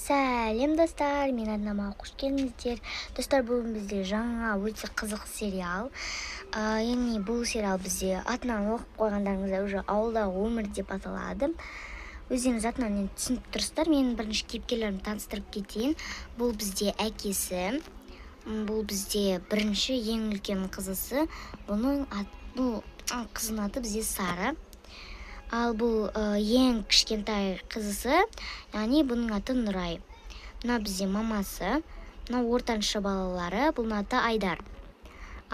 Сәлем, достар! Менің арнама қош келдіңіздер! Достар, бүгін бізде жаңа, өте қызық сериал. Яғни бұл сериал бізде, атынан оқып қойғандарыңызда уже, «Ауылдағы өмір» деп аталады. Өздеріңіз атынан енді түсініп тұрсыздар. Мен бірінші кейіпкерлерімді таныстырып кетейін. Бұл бізде әкесі, бұл бізде бірінші, ең үлкен қызысы. Бұның ат, бұл қыздың аты бізде Сара. Ал бұл ең кішкентай қызысы, яғни бұның аты Нұрай. Мына бізде мамасы, мына ортаншы балалары, бұның аты Айдар.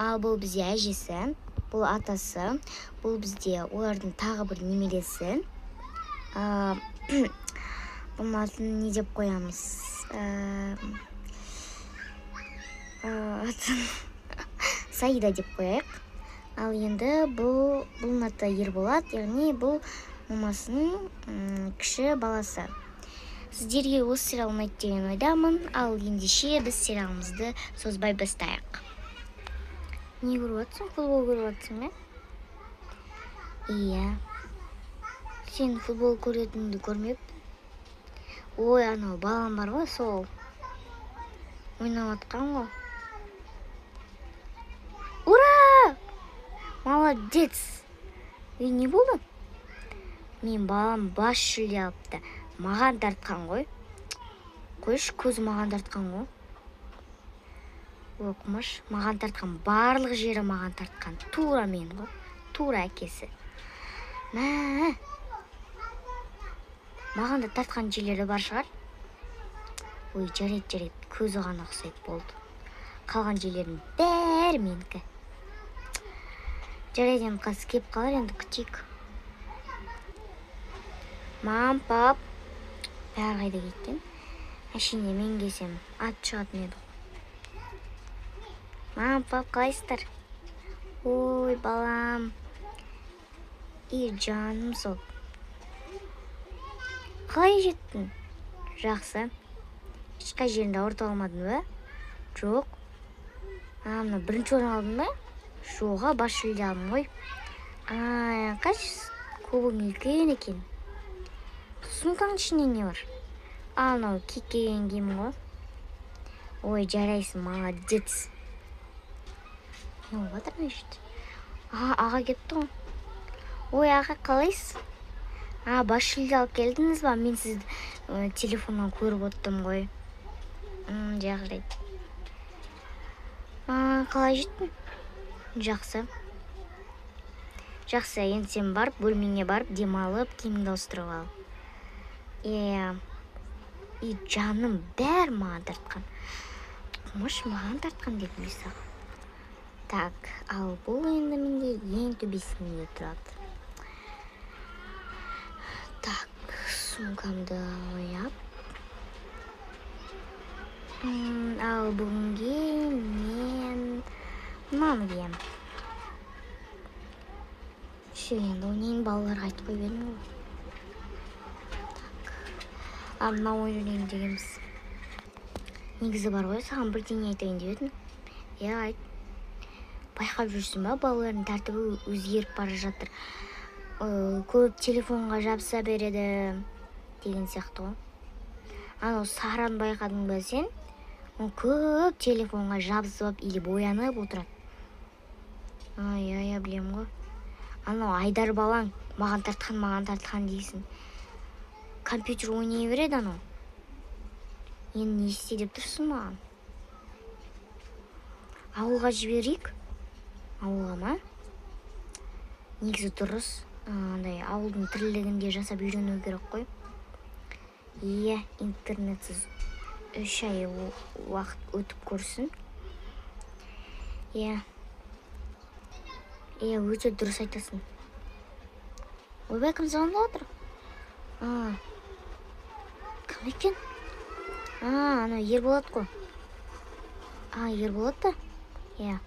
Ал бұл бізде әжесі, бұл атасы, бұл бізде олардың тағы бір немересі. Бұның атын не деп қоямыз? Атын Саида деп қояйық. Ал енді бұл, бұның аты Ерболат, яғни бұл мамасының кіші баласы. Сіздерге осы сериал ұнайды деген ойдамын. Ал ендеше біз сериалымызды созбай бастайық. Не көріп жатсың? Футбол көріп жатсың ба? Иә, сен футбол көретініңді көрмеппін. Ой, анау балам бар ғой, сол ойнап жатқан ғой. Ура, молодец! Ей, не болды? Мен балам бас жүлде алыпты. Маған тартқан ғой. Қойшы, көзі маған тартқан ғой. Ой, құмаш, маған тартқан, барлық жері маған тартқан. Тура мен ғой, тура әкесі. Мә, маған да тартқан жерлері бар шығар. Ой, жарайды, жарайды, көзі ғана ұқсайды, болды. Қалған жерлерінің бәрі менікі. Жарайды, енді қазір келіп қалар, енді күтейік. Мам, пап, бәрі қайда кеткен? Әшейінде мен келсем, ат шығатын еді ғой. Мам, пап, қалайсыздар? Ой, балам и жаным сол, қалай жеттің? Жақсы. Ешқай жеріңді ауыртып алмадың ба? Жоқ. А, мына бірінші орын алдың ба? Жоға, бас жүлде алдым ғой. А, қайсы? Кубогың үлкен екен. Сумканың ішінде не бар? А, мынау киіп келген киім ғой. Ой, жарайсың, молодец! Не болып жатыр мына жерде? А, аға кетті ғой. Ой, аға, қалайсыз? А, бас жүлде алып келдіңіз ба? Мен сізді телефоннан көріп отырмын ғой. Жарайды. А, қалай жеттің? Жақсы, жақсы. Енді сен барып, бөлмеңе барып, демалып, киіміңді ауыстырып ал. Иә. И жаным, бәрі маған тартқан. Құмаш, маған тартқан дедім мен саған. Так, ал бұл енді менде ең төбесінде тұрады. Так, сумкамды қояп. Ал бүгінге мен мынаны киемін. Все, енді ойнайын. Балаларға айтып қойып едім ғой. Так, а мынау ойын ойнайын дегенбіз. Негізі бар ғой, саған бірдеңе айтайын деп едім. Иә, айт. Байқап жүрсің ба, балалардың тәртібі өзгеріп бара жатыр. Көп телефонға жабыса береді деген сияқты ғой. Анау Сараны байқадың ба сен? Ол көп телефонға жабысып алып или боянып отырады. Ай, иә, иә, білемін ғой. Анау Айдар балаң маған тартқан, маған тартқан дейсің, компьютер ойнай береді анау. Енді не істе деп тұрсың маған? Ауылға жіберейік. Ауылға ма? Негізі дұрыс, андай ауылдың тірлігінде жасап үйрену керек қой. Иә, интернетсіз 3 ай уақыт өтіп көрсін. Иә, иә, өте дұрыс айтасың. Ойбай, кім звондап жатыр? А, кім екен? А, анау Ерболат қой. А, Ерболат па? Иә.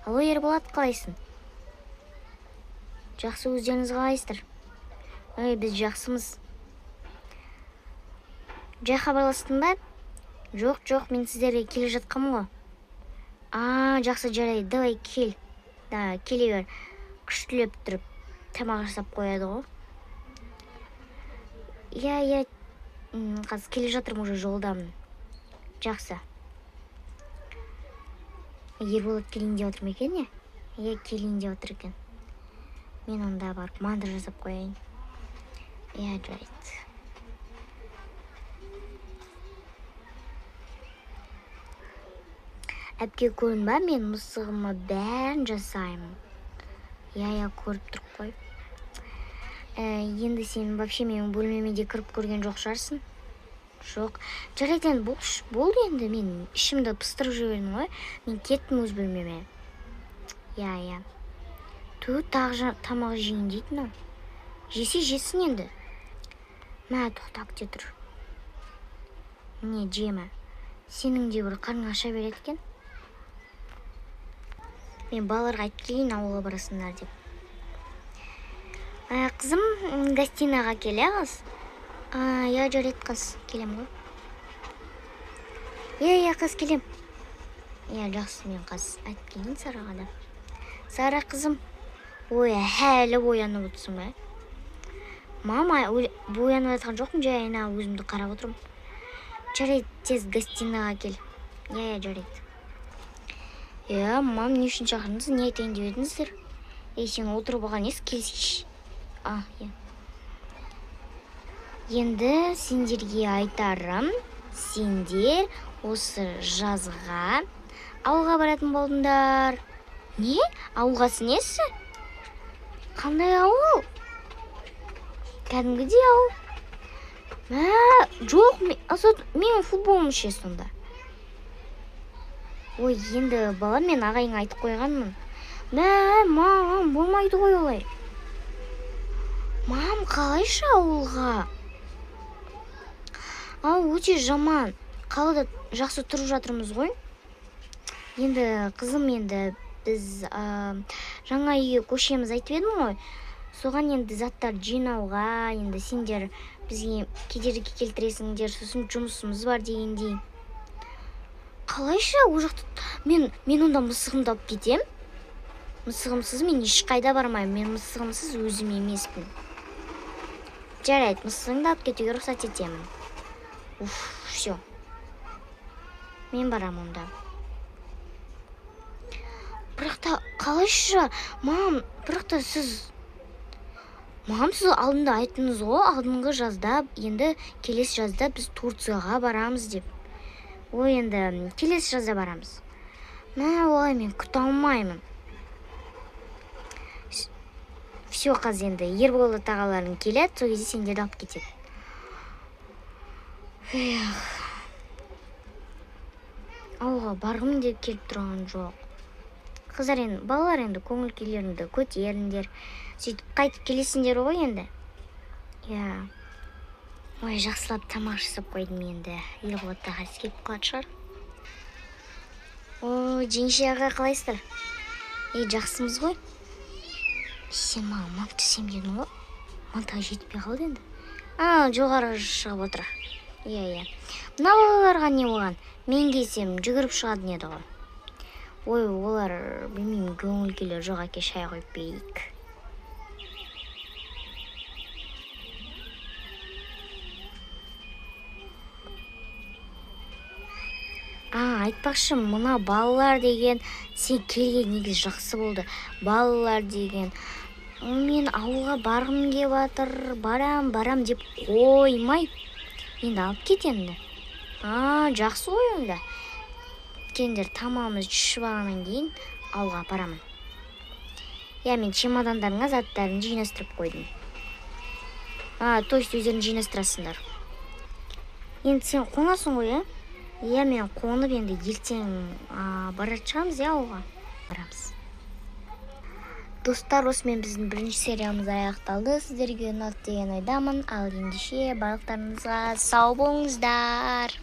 Алло, Ерболат, қалайсың? Жақсы, өздеріңіз қалайсыздар? Ой, біз жақсымыз. Жай хабарластың ба? Жоқ, жоқ, мен сіздерге келе жатқанмын ғой. А, жақсы, жарайды, давай, кел да, келе бер. Күштілеп тұрып тамақ жасап қояды ғой. Иә, иә. Қазір келе жатырмын, уже жолдамын. Жақсы. Ерболат келейін деп отыр ма екен, не? Иә, келейін деп отыр екен. Мен онда барып манты жасап қояйын. Иә, жарайды. Әпке, көрдің ба, мен мысығыма бәрін жасаймын. Иә, иә, көріп тұрып қой. Енді сен вообще менің бөлмеме де кіріп көрген жоқ шығарсың. Жоқ. Жарайды енді, болды енді, мен ішімді пыстырып жібердім ғой. Мен кеттім өз бөлмеме. Иә, иә. Ту, тағы тамақ жейін дейді мынау. Жесе жесін енді. Мә, тоқта, күте тұр. Міне, жеме. Сенің де бір қарның аша береді екен. Мен балаларға айтып келейін, ауылға барасыңдар деп. Қызым, гостинаға келе қыз. Иә, жарайды қыз, келем ғой. Иә, иә, қыз, келем. Иә, жақсы, мен қыз айтып келейін Сараға да. Сара, қызым, ой, әлі оянып отырсың ба? Мама, оянып жатқан жоқпын, жай айнаға өзімді қарап отырмын. Жарайды, тез гостинаға кел. Иә, иә, жарайды. Иә, мам, не үшін шақырдыңыз, не айтайын деп едіңіздер? Ей, сен отырып алған ес, келсейші. А, иә. Енді сендерге айтарым, сендер осы жазға ауылға баратын болдыңдар. Не? Ауылғасы несі? Қандай ауыл? Кәдімгідей ауыл. Мә, жоқ, менің футболым ше сонда. Ой, енді балам, мен ағайыңа айтып қойғанмын. Мә, мам, болмайды ғой олай. Мам, қалайша ауылға? Ауыл өте жаман. Қалада жақсы тұрып жатырмыз ғой. Енді, қызым, енді біз, жаңа үйге көшеміз айтып едім ғой. Соған енді заттар жинауға, енді сендер бізге кедергі келтіресіңдер, сосын жұмысымыз бар дегендей. Қалайша ол жақта мен онда мысығымды алып кетем? Мысығымсыз мен ешқайда бармаймын. Мен мысығымсыз өзім емеспін. Жарайды, мысығыңды алып кетуге рұқсат етемін. Уф, всё. Мен барам онда. Бірақ та қалайша, мам, бірақ та сіз, мам, сіз алдында айттыңыз ғой, алдыңғы жазда, енді келесі жазда біз Турцияға барамыз деп. Ой, енді келесі жазда барамыз. Мә, олай мен күте алмаймын. Всё, қазір енді Ерболат ағаларың келеді, сол кезде сендерді алып кетеді. Эх. Ауылға барғым деп келіп тұрған жоқ. Қыздар енді, балалар енді көңіл күйлеріңді көтеріңдер. Сөйтіп қайтып келесіңдер ғой енді. Иә. Ой, жақсылап тамақ жасап қойдым енді. Ерболат ағасы келіп қалатын шығар. Ой, жеңеше аға, қалайсыздар? Ей, жақсымыз ғой. Сен маған манты істеймін дедің ғой. Мантыға жетпей қалды енді. А, жоғары шығып отыр. Иә, иә. Мына балаларға не болған? Мен келсем жүгіріп шығатын еді ғой. Ой, олар, білмеймін, көңіл күйлері жоқ, әке, шай қойып берейік. А, айтпақшы, мына балалар деген сен келген негізі жақсы болды. Балалар деген, мен ауылға барғым келіп жатыр, барам, барам деп қоймай. Енді алып кет енді. А, жақсы ғой онда. Келіңдер, тамағымызды ішіп алғаннан кейін ауылға апарамын. Иә, мен чемодандарыңа заттарын жинастырып қойдым. А, то есть өздерің жинастырасыңдар. Енді сен қонасың ғой, иә? Иә, мен қонып енді ертең, баратын шығамыз, иә, ауылға. Барамыз. Достар, осымен біздің бірінші сериямыз аяқталды. Сіздерге ұнады деген ойдамын. Ал ендеше барлықтарыңызға сау болыңыздар.